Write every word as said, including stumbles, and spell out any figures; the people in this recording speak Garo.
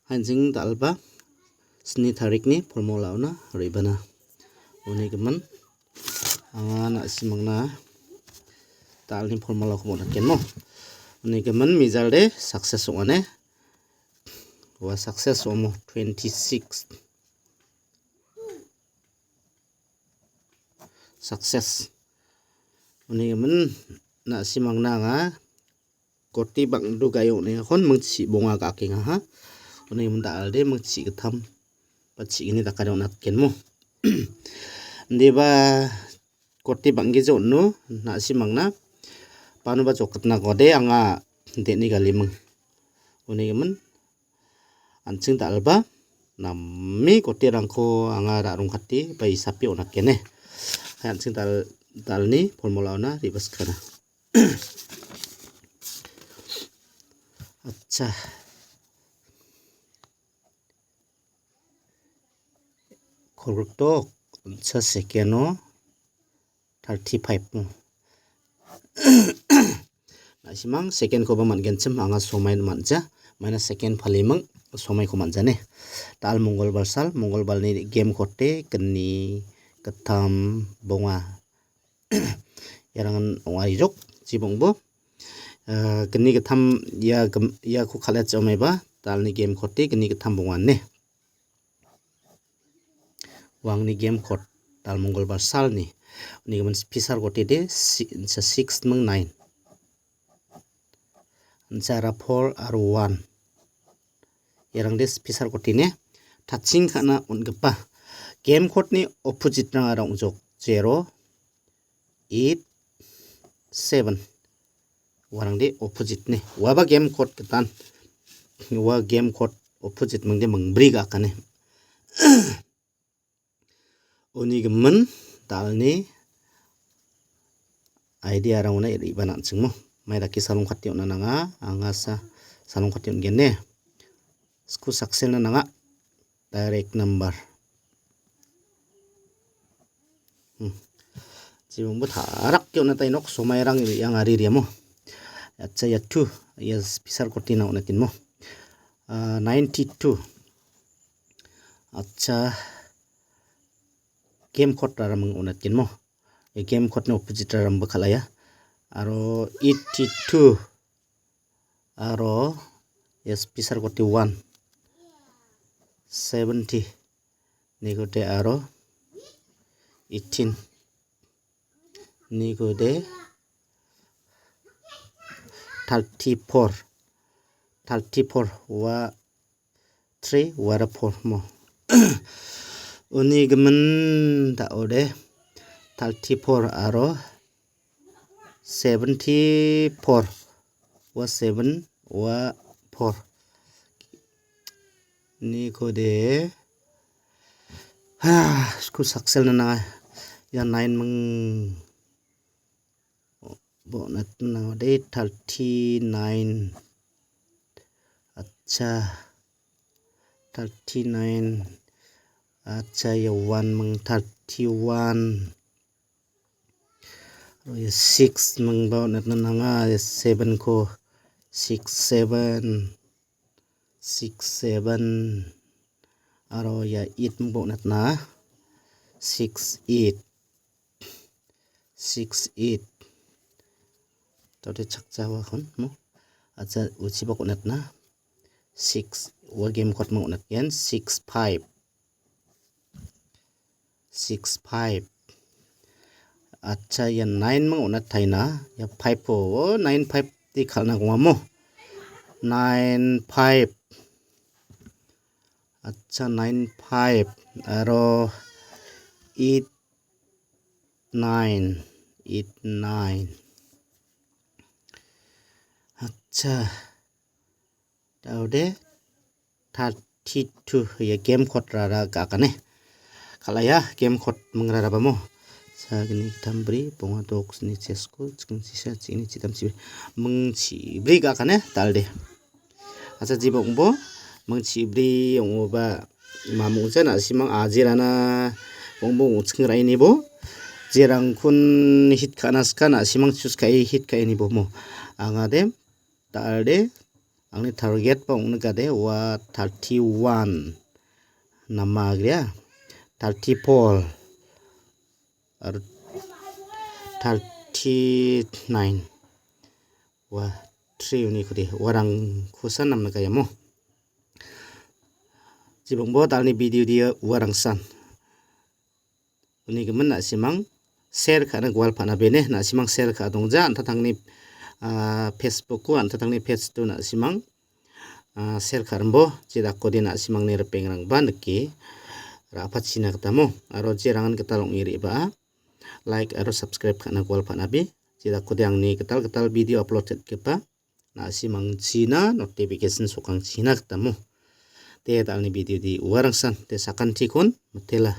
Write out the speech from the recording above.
Hanjing dal·ba sni tarikni formulaona re·bana. Uni gimin anga na·simangna dalni formulako bon·akenmo. Uni gimin mijalde success ong·ane. Ua success ong·amo twenty six. Success. Uni gimin na·simangna anga koti bang·du gaio on·engakon mingchi bonga ga·akengaha. Uni gimin dal·de mingchi gittam ba chi·gni dakade on·atgenmo. Indiba koti bang·gija on·o na·simangna panoba jokatna gode anga de·ni galiming. Uni gimin an·ching dal·ba name kotirangko anga ra·rongkate ba isape on·akene. Hai an·ching dal-, dalni formulaona re·baskana. Acha. Kolgrikdok, acha, second-o thirty five mo. Na·simang second-koba man·genchim anga somai man·ja. Maina second paliming somaiko man·jane. Dal mongolbar sal, mongolbarni game kote gni gittam bonga. Iarangan ong·arijok, jibongbo. Eh, gni gittam ia gim-, iako kal·e cha·omaiba, dalni game kote gni gittam bonga ine. Wangni game kot dal mongolbar salni. Uni gimin pisar kote de si-, sa six ming nine. Ansara four aro one. Iarangde pisar kotine touching ka·na on·gipa. Game kotni opposite-rang aro ong·jok. Zero, eight, seven. Uarangde opposite ne. Uaba game kot gitan. Ua game kot opposite mingde mingbri ga·akane. Uni gimin dalni idea-rangona re·bana an·chingmo. Mai dake salong kate on·a nanga, anga sa salong kate on·gen ne. Sku sakselna nanga. Direct number. Hmm. Jibongbo tarak ke on·a tainok somairang yang ari riamo. Acha, ia two, ia pisar kotina on·a tinmo. Ah, ninety two. Acha, game kot raramang on·atgenmo. Ia game kotni opposite raramangba kal·aia. Aro eighty two. Aro ia pisar koti one. Seventy. Nikode aro eighteen. Nikode thirty four. Thirty four ua three, uara four mo. Uni gimin da·ode thirty four aro seventy four. Ua seven, ua four. Nikode. Ha, sku sakselna nanga. Ia nine ming. Bonus nangode thirty nine. Acha. Thirty nine. Acha, ia one ming thirty one. Aro ia six ming bonus nanga, ia seven ko six seven. Six seven. Aro ia eight ming bonus na. Six eight. Six eight. Tode chakcha wa kon mo. Acha, uchiba konatna. Six. Wa game kot mo konat ken. Six five. Six five. Acha, ia nine ming onat taina. Ia five po. Nine five ti kalna goma mo. Nine five. Acha, nine five. Aro eight nine, eight nine. Acha. Taude thirty two ya game kot rara gakane. Kalaya game kot mengrara bamo. Sagni tambri, bonga dok sini chesko, chikin sisa, chini chitam chibi. Meng chibri gakane, talde. Acha, jibongbo ming chibri ong·oba mamungcha na·simang ajirana bongbo ong·ching ra·inibo jerangkun hit ka·na sika na·simang chus ka·e hit ka·inibo mo angade dal·de Angni target ba ong·nikode ua thirty-one nama agria, thirty-four aro thirty-nine. Ua three unikode uarangkosa namna kayamo. Jibongbo dalni video dia uarangsan. Uni gimin na·simang share ka·na gual pa·na bene, na·simang share ka·a dongja, an·tatangni, ah, Facebook-o, an·tatangni page-o na·simang, ah, share ka·rimbo, jedakode na·simangni ripengrangba nike ra·pachina gitamo, aro jerangan gital ong·e re·baa, like aro subscribe ka·na gual pa·nabe, jedakode angni gital gital video upload ka·gipa, na·simangchina notification sokangchina gitamo. Te dalni video di uarangsan, te sakantikon mitela.